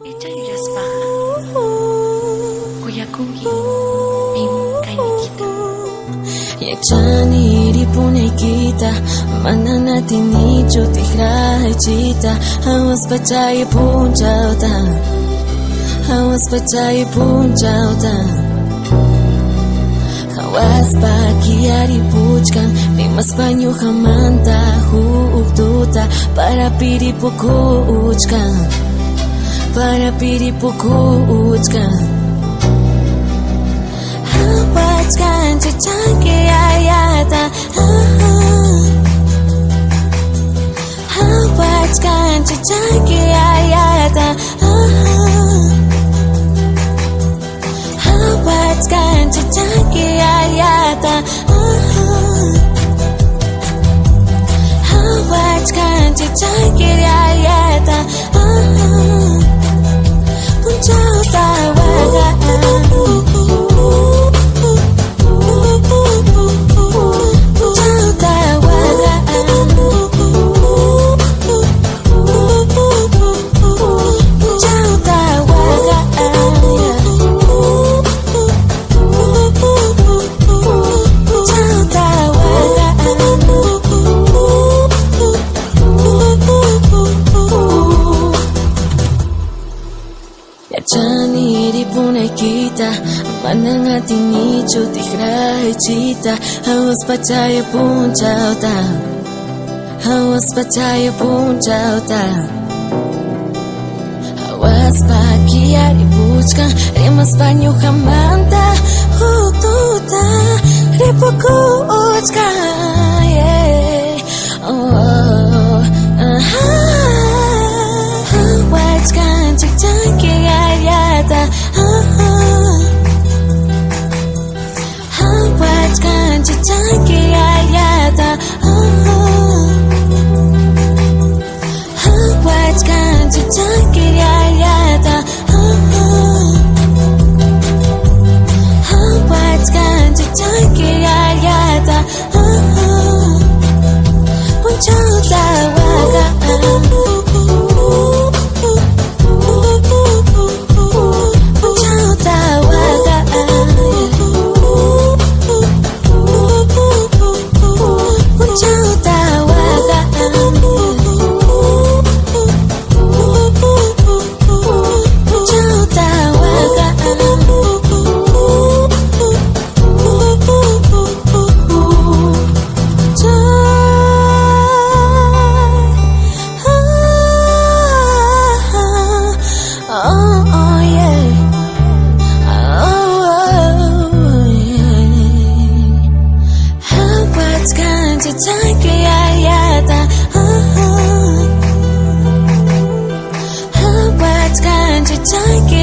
Icha yuyaspaqa kuyakunki pim kayniykita. Yachani ripunaykita, manan atinichu tikrachiyta, hawaspa chay p'unchawta, hawaspa chay p'unchawta. Hawaspa kiyaripuchkan, rimaspa ñuqamanta huk tuta, para piripukuchkan, para piripukuchkan. Hawachkan chachanki ayata, hawachkan chachanki ayata, hawachkan chachanki ayata, hawachkan chachanki ayata, punchawta waqan. Punchawta waqan. Punchawta waqan. Punchawta waqan. Yachani ripunaykita, manan atinichu tikrachiyta, hawaspa chay p'unchawta, hawaspa chay p'unchawta. Hawaspa kiyaripuchkan, rimaspa ñuqamanta huk tuta, ripukuchkan, yeah. Oh, ah, hawachkan chikchanki ayata, hawachkan chichanki ayata, hawachkan chichanki ayata, hawachkan chichanki ayata, punchawta waqan. Punchawta waqan. Punchawta waqan. Punchawta waqan. Oh, yeah. Oh, yeah. Hawachkan chichanki ayata, hawachkan chichanki.